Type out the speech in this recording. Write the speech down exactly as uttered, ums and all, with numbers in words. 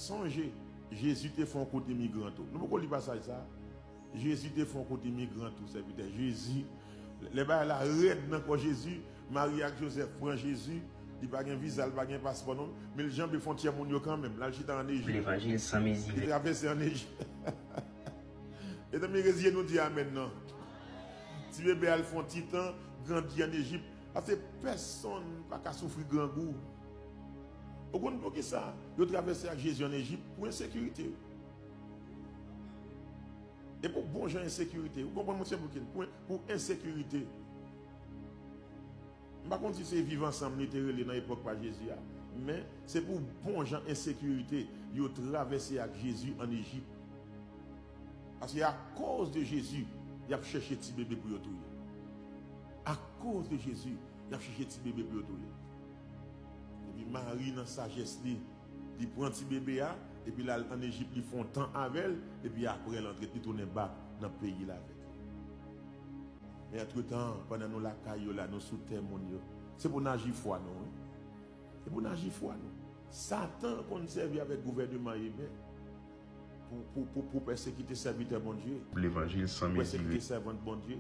Sonje, Jezi te fè yon kout imigran tou. Nou poko li pasaj sa a? Jezi te fè yon kout imigran tou, sèvitè. Jezi, lè bagay la rèd nan kò Jezi, Mari ak Jozèf pran Jezi, li pa gen viza, li pa gen paspò non, men l janbe fwontyè moun yo kanmenm, l al chita ann Ejip. Levanjil san mezi. Li travèse ann Ejip. Mezanmi, reziye nou di amèn nan. Ti bebe al fè yon ti tan, grandi ann Ejip, paske pèsonn pa ka soufri grangou. Ou konn poukisa yo travèse ak Jezi ann Ejip? Pou ensekirite. E pou bon jan ensekirite. Ou konprann mwen, se pou ki? Pou, pou ensekirite. M pa konn si se viv ansanm li te rele nan epòk pa Jezi a, men se pou bon jan ensekirite yo travèse ak Jezi ann Ejip. Paske akoz de Jezi, y ap chèche ti bebe pou yo touye. Akoz de Jezi, y ap chèche ti bebe pou yo touye. Epi Mari, nan sajès li, li pran ti bebe a, epi l al ann Ejip, li fè yon tan avè l, epi apre l antre, li tounen bak nan peyi l avè l. Men antretan, pandan nou lakay yo la, nou sou tè moun yo, se pou n aji fwa nou, wi. Se pou n aji fwa nou. Satan konn sèvi avèk gouvèneman imen pou, pou, pou, pou pèsekite sèvitè Bondye. Levanjil san mezire. Pèsekite sèvant Bondye.